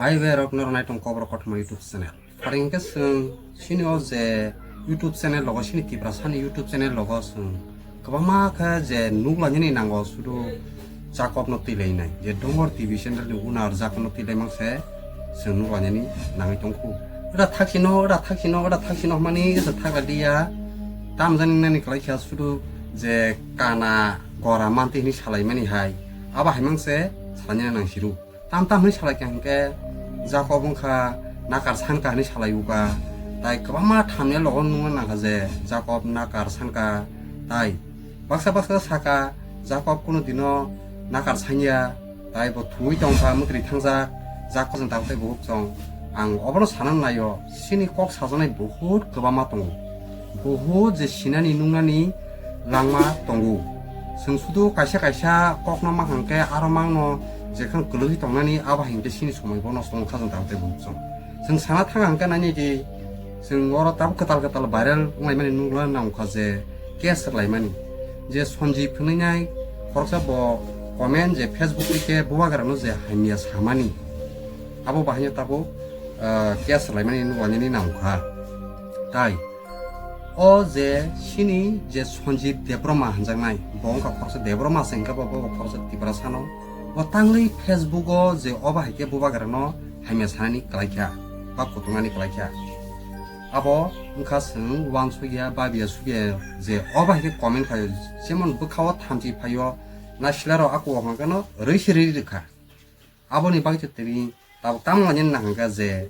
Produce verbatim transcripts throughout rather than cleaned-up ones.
Hai bai rok norok naitung Kokborok Kothoma YouTube channel. Pharing khe chwng chini o je YouTube channel logo, chini Tiprasani YouTube channel logo chwng kwbangma khe je nuklainani nango sudu Jakobno twilainai. Je Dongor T V channel ni owner Jakobno twilaimang se chwng nuklainani nangwi tongkhu. Eda thaksino, eda thaksino, eda thaksino hwnmani khe chwng thakla diya. Tamjani nani kwlai kha sudu je kana gora manti hwnwi salaimani hai. Abo haimang se salainani nang siru. Tam tam hwnwi salai kha hwnkhe Jakob wngkha nakar sankha hwnwi salai uka. Tai kwbangma thumbnail logo nukna nangkha je Jakob nakar sankha. Tai baksa baksa saka Jakob kuno dino nakar sanya. Tai bo thuwi tongkha mwtri thangjak. Jakob jang tabuk tei buhuk chong. Ang obono sana naio, chini kok sajaknai buhut kwbangma tongo. Buhut je sinani nungnani langma tongo. Chwng sudu kaisa kaisa kokno mankha hwnkhe aro mangno jekhang kwlwgwi tongnani abo hai hwnkhe chini somoi bono chwng kha jang tabuk tei buhuk chong. Chwng sana thang hwnkhe nainai di chwng oro tabuk kwtal kwtal viral wnglaimani nukla nangkha je case rwlaimani. Je Sanjeev hwnwi nai khoroksa bo comment je Facebook twi khe bubagrano je hamya samani. Abo bahaino tabuk, ah, case rwlaimani nuklanani nangkha. Tai o je chini je Sanjeev Debbarma hwnjaknai, bo wngkha khoroksa Debbarma se hwnkhe bo, bo khoroksa Tiprasano. Bo tangwi Facebook o je obo hai khe bubagrano hamya sanani kwlaikha ba kutungnani kwlaikha. Abo wngkha chwng uansukya, babiya sukya je obo hai khe comment khaio, jemon bwkhao thamchi phaio, naislerok ako hwnkheno rwi se rwi rwkha. Aboni bagwi tini tabuk tamo nani nangkha je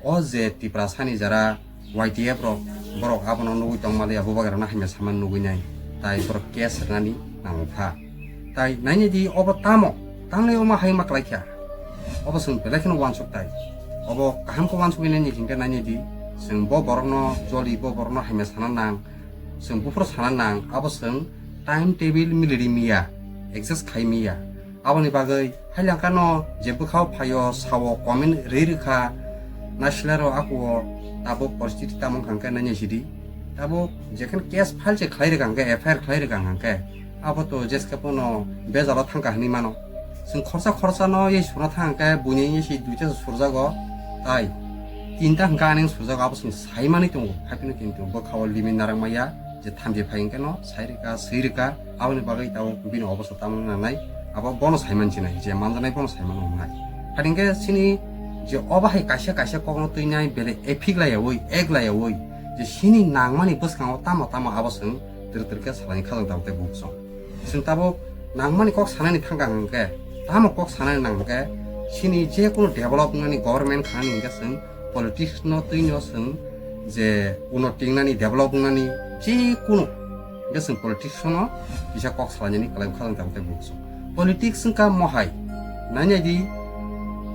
o je Tiprasani jara Y T F rok, borok abono nugwi tongmaliya, bubagrano hamya sama nugwi nai, tai borok case rwnani nangkha. Tai nainai di obo tamo, tanglai omo hai ma kwlaikha. Obo chwng belai kheno uansuk tai. Obo kaham khe uansugwi nai ni hwnkhe nainai di, chwng bo borokno joli, bo borokno hamya sana nang, chwng buphuru sana nang, abo chwng time table miliri miya, adjust khai miya. Aboni bagwi hailangkano je bwkhao phaio sao comment rwi rwkha, naislerok ako tabuk poristiti tamo wngkha hwnkhe nainai sidi. Tabuk jekheno case file se khlai rwkha hwnkhe, F I R khlai rwkha hwnkhe, abo to jeske pono bejalo thangkha hwnwi mano. Chwng khorsa khorsano ei suna thang hwnkhe buini ei se duita se surjago, tai tinta hwnkhe ani surjago, abo chwng sai manwi tongo. Haikhe kintu bwkhao limit narwk maya je thamchi phai hwnkhe no sai rwkha, swi rwkha, aboni bagwi tabuk bini obosta tamo wngnai, abo bono sai mansinai, je manjanai bono sai mano wngnai. Haikhe chini je obo hai kaisa kaisa kokno twinai belai ephik laiyawi, ek laiyawi, je chini nangmani bwskango tamo tamo abo chwng twrwk twrwk khe salani khajak tabuk tei buksong. Chwng tabuk nangmani kok sanani thangkha hwnkhe, tamo kok sanani nang hwnkhe, chini je kunu develop wngnani government khanani hwnkhe chwng politics no twino chwng je uno tingnani develop wngnani je kunu hwnkhe chwng politics no kisa kok salainani kwlai bwkha jang tabuk tei buksong. Politics wngkha mohai, nainai di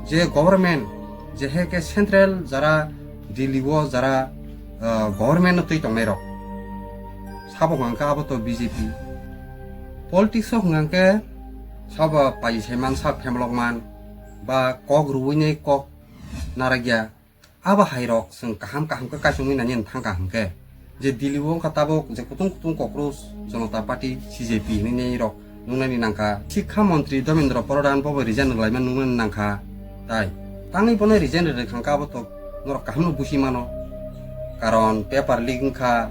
je government je he khe central jara Delhi o jara, ah, government no twi tongnai rok. Sabo hwnkha abo to B J P. Politics o hwnkha khe sabo paji saiman, sabo phemlokman, ba kok rwui nai kok narakya. Abo hai rok chwng kaham kaham khe kaisongwi nani thangkha hwnkhe. Je Delhi o wngkha tabuk je kutung kutung Congress, Janata Party, C J P hinwi nai rok nuknani nangkha. Sikha montri Dharmendra Pradhan bobo resign rwlaima nuknani nangkha. Tai tangwi bono resign rwrwk hwnkha abo to norok kaham no busi mano. Karon paper leak wngkha,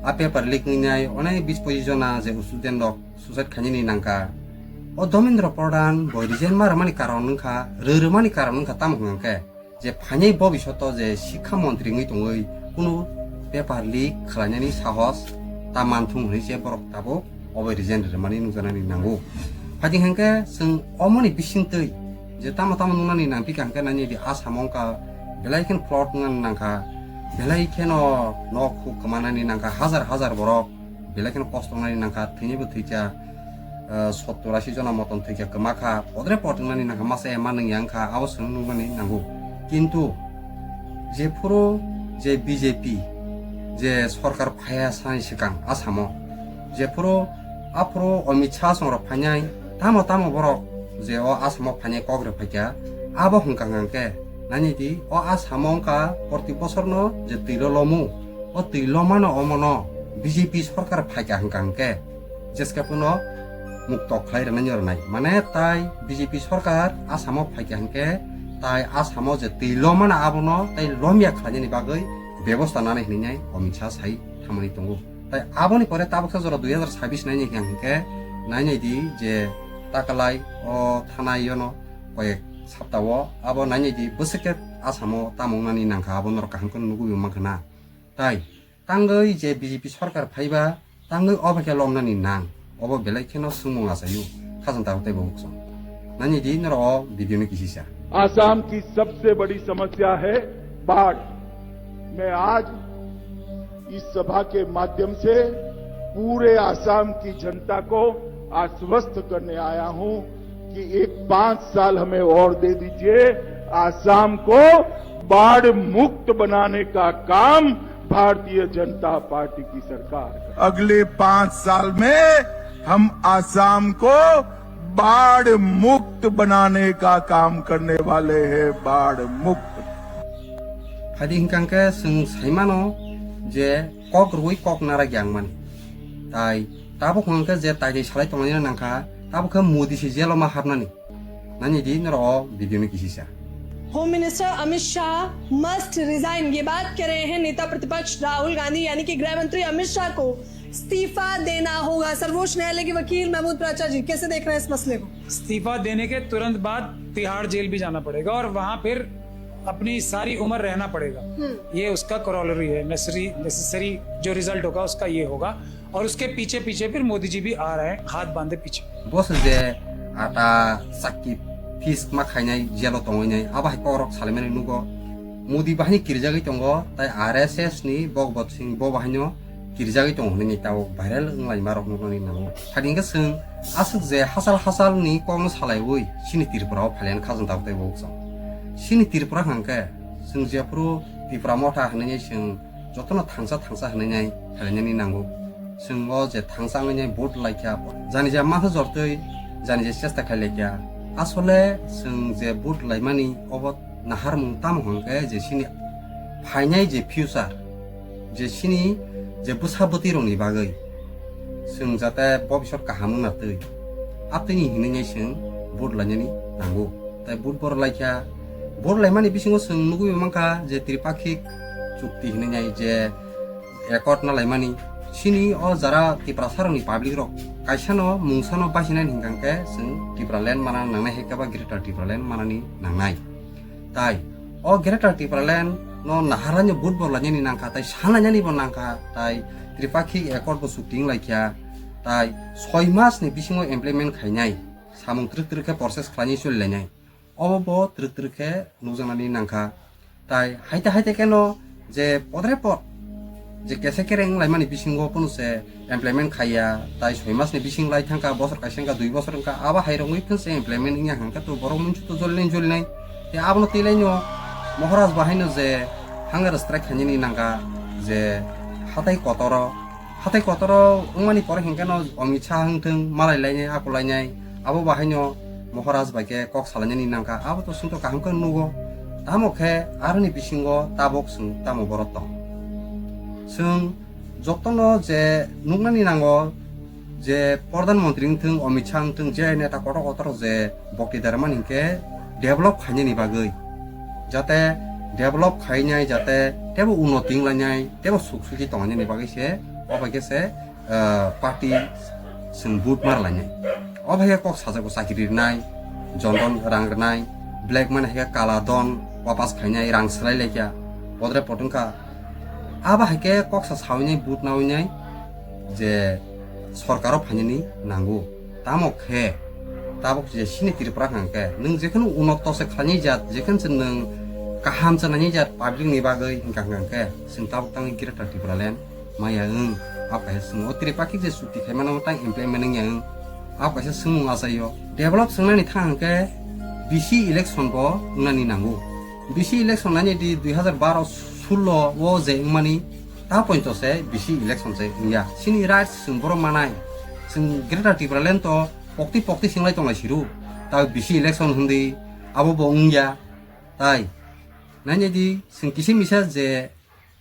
a paper leak wngwi nai onek bis pochis jona je student rok suicide khainani nangkha. O Dharmendra Pradhan bo resign ma rwmani karon wngkha, rw rwmani karon wngkha tamo hwnkhe. Je phainai bobishoto je sikha montri wngwi tongwi kunu paper leak khlainani sahos ta manthung hwnwi se borok tabuk obo resign rwmani nukjaknani nango. Phaidi hwnkhe chwng omoni bisingtwi je tamo tamo nuknani nangpikha hwnkhe nainai di Assam wngkha belai kheno plot wngnani nangkha, belai kheno nok huk kwmanani nangkha, hajar hajar borok belai kheno kosto wngnani nangkha, thwinaibo thwikha, ah, sottor ashi jona moton thwikha, kwmakha, podre pod wngnani nangkha, masa ema nungya wngkha, abo chwng nukmani nango. Kintu jephuru je B J P je sorkar phaiya sani swkang Assam o, jephuru aphuru Amit Shah songrok phainai, tamo tamo borok je o Assam o phainai kok rw phaikha, abo hwnkha hwnkhe nainai di o Assam o wngkha proti bosorno je twi lo lomu, o twi lomano omono B J P sorkar phaikha hwnkha hwnkhe jeske phano mukto khlai rwnai rwnai. Mane tai B J P sorkar Assam o phaikha hwnkhe Tai Asamo je twi lomana abono tai lomya khlainani bagwi bebosta nanai hinwi nai Amit Shah sai thamani tongo. Tai aboni pore tabuksa jora dui hazar sabbish naini hwnkhe nainai di je takalai o thana yono koyek saptao abo nainai di bwswk khe Asamo tamo wngnani nangkha abo norok kaham khe nugwi mankha na. Tai tangwi je B J P sorkar phaiba tangwi obo khe lomnani nang, obo belai kheno swngmung achaio, khajang tabuk tei bo uksong. Nani di norok o video no kisisa. Assam की सबसे बड़ी समस्या है बाढ़। मैं आज इस सभा के माध्यम से पूरे आसाम की जनता को आश्वस्त करने आया हूं कि एक पांच साल हमें और दे दीजिए, आसाम को बाढ़ मुक्त बनाने का काम भारतीय जनता पार्टी की सरकार करेगी। अगले पांच साल में हम आसाम को बाढ़ मुक्त बनाने का काम करने वाले हैं, बाढ़ मुक्त। Phadi hwnkha khe chwng saimano je kok rwui kok nara gyang mani. Tai tabuk hwnkha khe je tai tai salai tonglaina nangkha, tabuk khe Modi se jelo ma hapnani. Nani di norok o video no kisisa. Home minister Amit Shah must resign, ये बात कह रहे हैं नेता प्रतिपक्ष राहुल गांधी, यानी कि गृह मंत्री अमित शाह को इस्तीफा देना होगा। सर्वोच्च न्यायालय के वकील महमूद प्राचा जी, कैसे देख रहे हैं इस मसले को? इस्तीफा देने के तुरंत बाद तिहाड़ जेल भी जाना पड़ेगा और वहां फिर अपनी सारी उम्र रहना पड़ेगा। हम्म। ये उसका कॉरोलरी है, नेसेसरी नेसेसरी जो रिजल्ट होगा उसका ये होगा। और उसके पीछे पीछे फिर मोदी जी भी आ रहे हैं हाथ बांधे पीछे। Bo se je ata sakki fees ma khainai jelo tongwi nai abo hai kokrok salaimani nugo. Modi bahini kirjagwi tongo tai R S S ni Bhagwat Singh bo bahaino kirjagwi tongo hinwi tao viral wnglaima rok nuknani nango. Thani hwnkhe chwng aswk je hachal hachal ni kokno salaiwi chini Tripura o phailaini khajang tabuk tei bo uksong. Chini Tripura hwnkhe chwng jephuru Tipra Motha hinwi chwng jotono thangsa thangsa hinwi nai khlainani nango. Chwng o je thangsa wngwi nai vote laikha, jani je masa jortwi jani je chesta khai laikha. Asole chwng je vote laimani obo naharmung tamo hwnkhe je chini phainai je future, je chini je bwsa bwtwi rokni bagwi chwng jate bobisot kaham wngna twi, atwini hinwi nai chwng vote lainani nango. Tai vote borok laikha, vote laimani bisingo chwng nugwi mankha je tripakhik chukti hinwi nai je accord na laimani. Chini o jara Tiprasa rokni public rok kaisano mungsano basinani hwnkha khe chwng Tipraland mana nangnai hai khe ba Greater Tipraland manani nangnai. Tai o Greater Tipraland no naharlaino vote borok lainani nangkha tai sanlainani bo nangkha tai tripakhik accord bo chukti wnglaikha tai soi mas ni bisingo implement khainai samung twrwk twrwk khe process khlainai cholilainai. Obo bo twrwk twrwk khe nukjaknani nangkha. Tai haite haite kheno je podre pod je kese kereng wnglaimani bisingo phano se implement khaiya, tai soi masni bising lai thangkha, bosor kaisa wngkha, dui bosor wngkha, abo hai rok wngwi phano se implement wngya hwnkhe to borok muichu to jolinai jolinai. Tei abono twilaino Maharaj bahaino je hunger strike khainani nangkha je hatai kotoro, hatai kotoro wngmani pore hinkhe no Amit Shah wngthwng malai lainai, akwlainai, abo bahaino Maharaj bai khe kok salainani nangkha, abo to chwngto kaham khe nugo. Tamo khe aroni bisingo tabok chwng tamo borok tong? Chwng jotono je nuknani nango je Pradhan Mantri wngthwng, Amit Shah wngthwng, je neta kotor kotor je bokti dermani hinkhe develop khainani bagwi, jate develop khainai, jate tebo unnoti wnglainai, tebo suk suki tonglainani bagwi se o bai khe se ah, party chwng vote mar lainai. O bai khe kok sajago chakri rinai, jondon rang rinai, black money hai khe kala don wapas khainai, rang swlai laikha, podre pod wngkha. Abo hai khe kok sa sawinai vote nawinai je sorkaro phainani nango. Tamo khe tabuk je chini Tripura hwnkha khe nwng jekheno unotto se khlainai jat, jekheno se nwng kaham se nainai jat public ni bagwi hwnkha hwnkha khe chwng tabuk tangwi Greater Tipraland maya wng, abo kaisa swngmung. O Tripakhik je chukti khaimano tang implement wngya wng, abo kaisa swngmung achaio. Develop swngnani thang hwnkhe B C election bo wngnani nango. B C election nani di dui hazar baro sullo o je wngmani ta pointo se B C election se wngya. Chini rights chwng borok manai. Chwng Greater Tipraland to pokti pokti singlai tonglai siru. Ta B C election hwndi abo bo wngya. Tai nani di chwng kisa misa je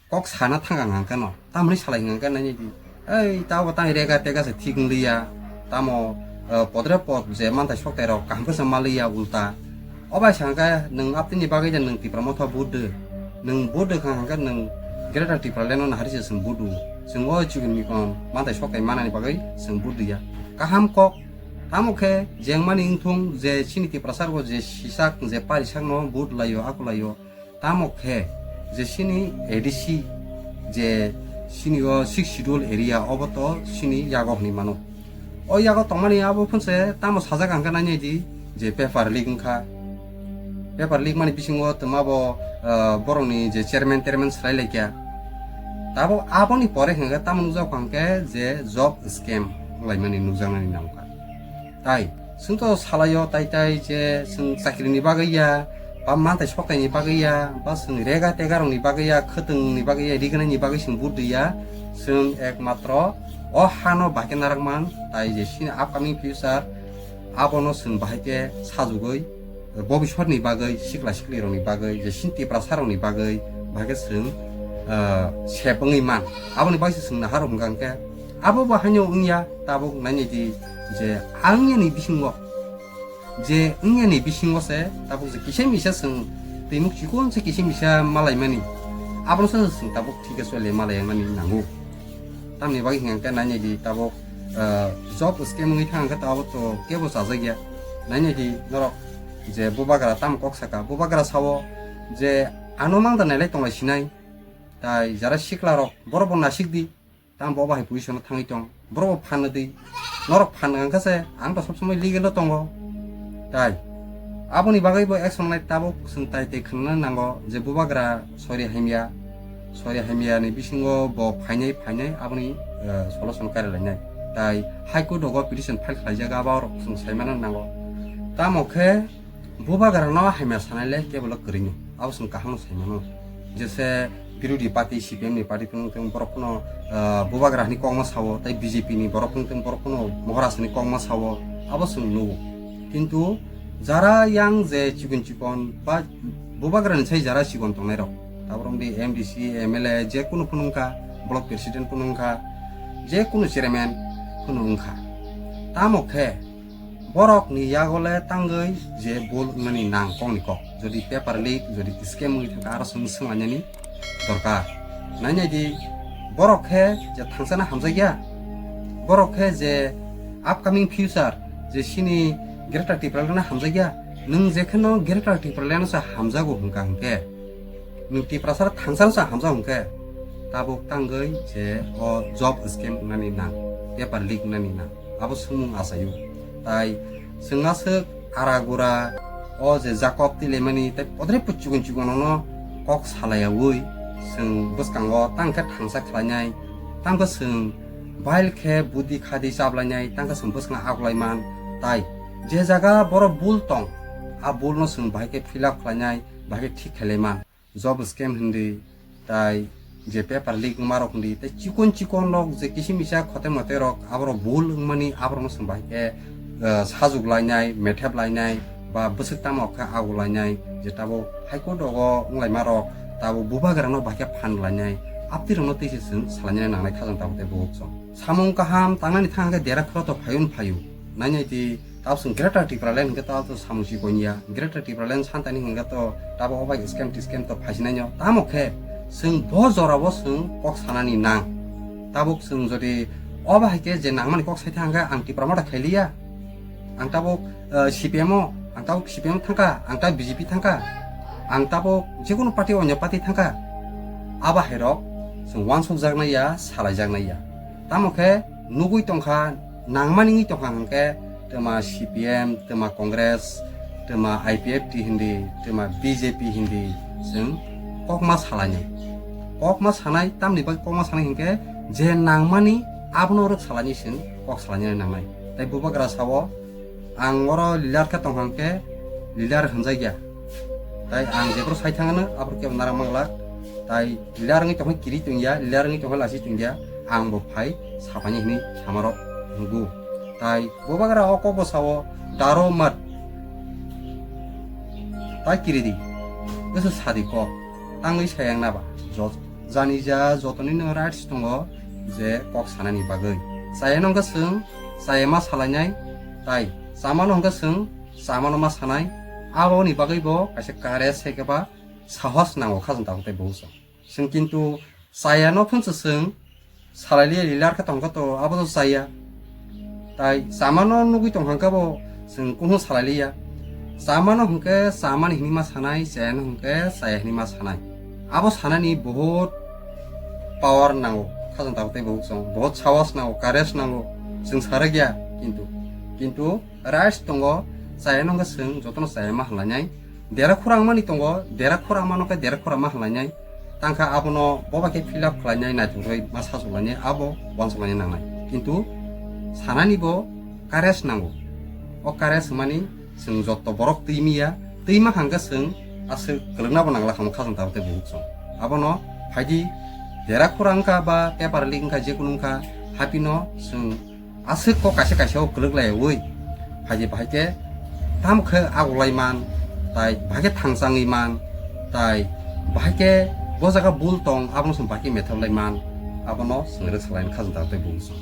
kok sana thang ang hwnkhe no, tamoni salai hwnkhe nai di, ei tabo tang rega tega se thik wng liya, tamo, eh, podre pod je manthai soktai rok kaham khe se ma liya ulta, O bai sa hwnkhe nwng aptini bagwi je nwng Tipra Motha vote de. Nwng vote de kha hwnkhe nwng Greater Tipraland no nahari se chwng vote o. Chwng o chikon mikon mantai sokai manani bagwi chwng vote diya. Kaham kok. Tamo khe jengmani wngthung je chini Tiprasa rok je sisak je parisak no vote laio, ako laio. Tamo khe je chini A D C je chini o Sixth Schedule area obo to chini yago hwnwi mano. O yago tongmani abo phunse tamo sajak ang khe nainai di je paper leak wngkha. Paper leak mani bisingo twma bo, ah, borokni je chairman, chairman swlai laikha. Tabo aboni pore hwnkhe tamo nukjak ang khe je job scam wnglaimani nukjaknani nangkha. Tai chwng to salaio tai tai je chwng chakrini bagwi ya, ba mantai soktaini bagwi ya, ba chwng rega tega rokni bagwi ya, khwtwngni bagwi ya, rignaini bagwi chwng vote diya, chwng ekmatro o hano bahai khe narakman, tai je chini upcoming future abono chwng bahai khe sajugwi, bobiswtni bagwi, sikla siklirokni bagwi, je chini Tiprasarokni bagwi bahai khe chwng, ah, sep wngwi man. Aboni bagwi se chwng naharok hwnkha hwnkhe abo bo haino wngya, tabuk nainai di je ang yani bisingo je wngyani bisingo se tabuk je kisa misa chwng twimuk chikon se kisa misa malaimani, abono se chwng tabuk thik khe chole malai mani nango. Tamni bagwi hwnkhe nainai di tabuk, ah, job scam wngwi thang khe tabuk to kebo chajak ya. Nainai di norok je bubagra tam kok saka, bubagra sao je ano mangda nailai tonglai sinai, tai jara sikla rok borok bo nasik di. Tamo bo bahai position o thangwi tong, borok bo phan di. Norok phan wngkha se, ang to sob somoi legal o tongo. Tai aboni bagwi bo action nai tabuk chwng tai tai khwnana nango je bubagra sori hamya, sori hamya ni bisingo bo phainai phainai aboni, eh, solution kari lainai. Tai High Court rogo petition file khlaijak abo rok chwng saimana nango. Tamo khe bubagrano hamya sanai le kebolo kwrwino, abo chwng kaham no sai mano. Jese birodhi party C P M ni party phano tei borok phano, ah, bubagra ni kokma sao, tei B J P ni borok phano tei borok phano Maharashtra ni kokma sao, abo chwng nugo. Kintu jara yang je chikon chikon ba bubagra ni sai jara chikon tongnai rok, tabuk di M D C, M L A, je kunu phano wngkha, block president phano wngkha, je kunu chairman phano wngkha. Tamo khe borok ni yago le tangwi je bul wngnani nang kok ni kok. Jodi paper leak, jodi scam wngwi thangkha, aro chwng swnglainani dorkar. Nainai di, borok khe je thangsana hamjakya, borok khe je upcoming future je chini Greater Tipraland no hamjakya, nwng je kheno Greater Tipraland no se hamjago hwnkha hwnkhe, nwng Tiprasa thangsano se hamjak hwnkhe, tabuk tangwi je o job scam wngnani nang, paper leak wngnani nang, abo swngmung achaio. Tai chwng aswk ara gura o je Jakob twilaimani tei podre pud chikon chikonono kok salaiyaui chwng bwskango tang khe thangsa khlainai, tang khe chwng bail khe budi khadi chaplainai, tang khe chwng bwskango aklaiman. Tai je jaga borok bul tong, a bulno chwng bahai khe fill up khlainai, bahai khe thik khailaiman. Job scam hindi, tai je paper leak wngma rok hindi, tai chikon chikon rok je kisim kisa khote mote rok aborok bul wngmani aborokno chwng bahai khe, eh, sajwk lainai, methep lainai, ba bwswk tamo khe ago lainai, je tabuk High Court rogo wnglaima rok tabuk bubagra no bahai khe phan lainai, aptwi rokno twi se chwng salainani nangnai khajang tabuk tei buhuk chwng. Samung kaham tangnani thang khe dera khoro to phaiun phaio, nainai twi Tabuk chwng Greater Tipraland hwnkhe tabuk to samung chikon ya. Greater Tipraland santani hwnkhe to tabuk o bai scam tiscam to phaisinaino. Tamo khe chwng bo jorao chwng kok sanani nang. Tabuk chwng jodi o bahai khe je nangmani kok sai thang khe ang Tipra Motha khailiya. Ang tabuk, eh, C P M o, ang tabuk C P M thangkha, ang tabuk B J P thangkha, ang tabuk jekunu party onyo party thangkha. A bahairok chwng uansukjaknai ya, salaijaknai ya. Tamo khe nugui tongkha, nangmani wngwi tongkha hwnkhe twma C P M, twma Congress, twma I P F T hindi, twma B J P hindi chwng kokma salainai. Kokma sanai, tamni bagwi kokma sanai hwnkhe je nangmani abono rwk salainai chwng kok salainani nangnai. Tai bubagra sao, ang oro leader khe tongkha hwnkhe leader hwnjakya. Tai ang jephuru sai thangano, aphuru kebo narak manglak. Tai leader wngwi tongkha kiri tongya, leader wngwi tongkha lasi tongya, ang bo phai sapaini hinwi samarok nugo. Tai bubagra o kok bwsao daro mat. Tai kiri di. Bwsa sadi kok. Tangwi sayang naba. Jo-, jani ja jotoni no rights tongo je kok sanani bagwi. Chaya no hwnkhe chwng chaya ma salainai, tai chama no hwnkhe chwng chama no ma sanai. Aboni bagwi bo kaisa courage hai khe ba sahos nango khajang tabuk tei buhuk song. Chwng kintu chaya no phunsa chwng salai liya, lilar khe tongkha to abo to chaya. Tai chamano nugwi tong hangkha bo chwng kuno salai liya. Chamano hwnkhe chamani hinwi ma sanai, chayano hwnkhe chaya hinwi ma sanai. Abo sanani bohut power nango khajang tabuk tei buhuk song, bohut sahos nango, courage nango. Chwng sarak ya kintu, kintu rights tongo, chayano hwnkhe chwng jotono chaya ma hwnlainai. Dera khurang mani tongo, dera khurang mano khe dera khurang ma hwnlainai. Tangkha abono boba khe fill up khlainai, naithok rwi ma sachuk lainai, abo uansuk lainai nangnai. Kintu sanani bo courage nango. O courage hwnmani chwng jotto borok twi miya, twi ma hangkhe chwng aswk kwlwkna bo nangla khamu khajang tabuk tei buhuk song. Abono phaidi dera khurang wngkha ba paper leak wngkha, jekunu wngkha, haphino chwng aswk kok kaisa kaisa o kwlwk laiwi phaidi bahai khe tamo khe agulai man, tai bahai khe thangchangwi man, tai bahai khe bo jaga bul tong, abono chwng bahai khe methok lai man, abono chwng rwk salaini khajang tabuk tei buhuk song.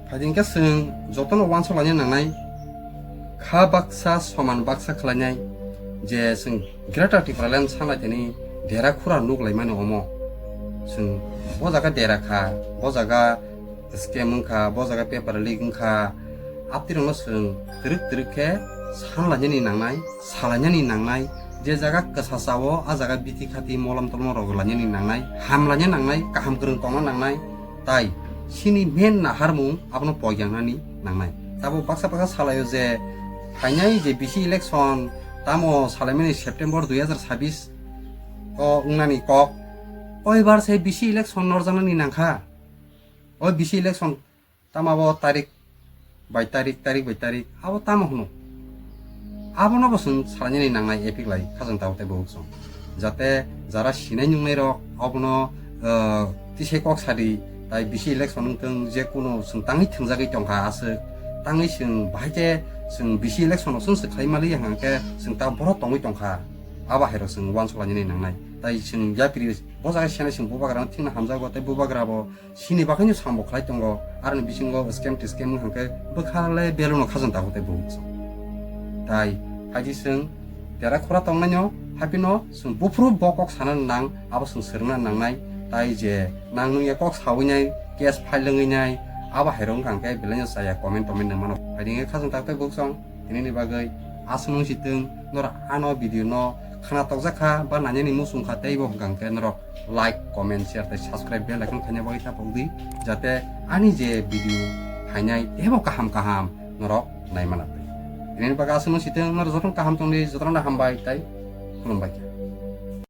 Phaidi hwnkhe chwng jotono uansuk laina nangnai, kha baksa soman baksa khlainai, je chwng Greater Tipraland sanlai tini dera khura nuk laimani omo. Chwng bo jaga dera kha, bo jaga scam wngkha, bo jaga paper leak wngkha, aptirokno chwng twrwk twrwk khe sanlainani nangnai, salainani nangnai, je jaga kwsa chao, a jaga bithi khati molom tolmo rok lainani nangnai, hamlaina nangnai, kaham kwrwng tongna nangnai, tai chini main naharmung abono poiyangnani nangnai. Tabuk baksa baksa salaio je phainai je bisi election, tamo salaimani September dui hazar sabis o wngnani kok, koibar se bisi election norjaknani nangkha. O bisi election tamo abo tarik bai tarik, tarik bai tarik, abo tamo hwno? Abono bo chwng salainani nangnai epik lai khajang tabuk tei buhuk song. Jate jara sinai nungnai rok abono, ah, tisai kok sadi, tai bisi election wngthung, je kuno chwng tangwi thwngjagwi tongkha aswk, tangwi chwng bahai khe chwng bisi election o chwng swk khlai mali hwnkhe chwng ta borok tongwi tongkha. Abo hai rok chwng uansuk lainani nangnai. Tai chwng yapri bo jaga sinai chwng bubagra no thikna hamjago tei bubagra bo chini bagwino sambo khlai tongo, aroni bisingo scam tiscam wng hwnkhe bwkha le beluno khajang tabuk tei buhuk song. Tai phaidi chwng dera khura tongnaino haphino chwng buphuru bo kok sana nang, abo chwng swrwngna nangnai. Tai je nang nung ya kok sawi nai, case file wngwi nai, abo hai rok wngkha hwnkhe belai no chaya comment toment nang mano. Phaidi hwnkhe khajang tabuk tei buhuk song. Tinini bagwi aswk nung si tong, norok ano video no khna tokjak kha ba nainani muchung kha, tei bo hwnkha hwnkhe norok like, comment, share tei subscribe bell icon khaina bagwi ta pokdi, jate ani je video phainai teibo kaham kaham norok nai mana twi. Tinini bagwi aswk nung si tong, norok jotono kaham tongdi, jotono hambai tei khulumbai kha.